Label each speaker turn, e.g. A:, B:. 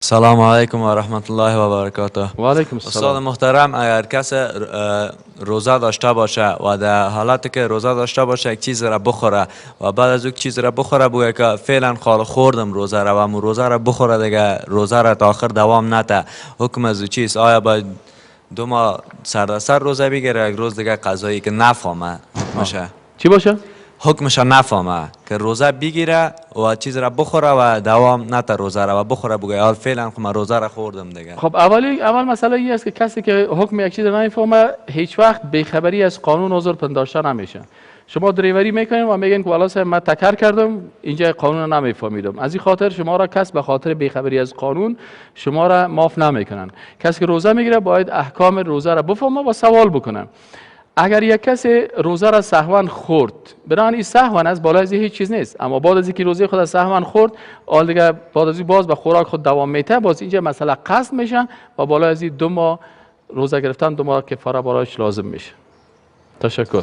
A: سلام علیکم و رحمت الله و برکاته.
B: و علیکم السلام.
A: استاد محترم، اگر کس روزه داشته باشه و در حالتی که روزه داشته باشه یک چیز را بخوره و بعد از اون چیز را بخوره بگه که فعلا خال خوردم روزه را و مو روزه را بخوره، دیگه روزه را تا آخر دوام نده، حکم از او چیست؟ آیا باید 2 ماه سر در سر روزه بگیره یک روز دیگه قضایی که نفهمه باشه؟
B: چی باشه؟
A: حکمش نفهمه که روزه بگیره و چیز را بخوره و دوام نته روزه را و بخوره بگه حال فعلا خب من روزه را خوردم دیگه.
B: خب اول مسئله این است که کسی که حکم یک چیز را نمیفهمه هیچ وقت بیخبری از قانون عذر پنداشته نمیشه. شما دریوری میکنین و میگین که والا صاحب من تکر کردم اینجا قانون رو نمیفهمیدم، از این خاطر شما را کس به خاطر بیخبری از قانون شما را معاف نمیکنن. کسی که روزه میگیره باید احکام روزه را بفهمه و سوال بکنه. اگر یک کسی روزه را سهوا خورد، بران این سهوا از بالای از هیچ چیز نیست، اما بعد از اینکه روزه خود سهوا خورد، حال دیگه بعد از باز به خوراک خود دوام میته، باز اینجا مسئله قصد میشه و بالای از 2 ماه روزه گرفتن، 2 ماه کفاره برایش لازم میشه. تشکر.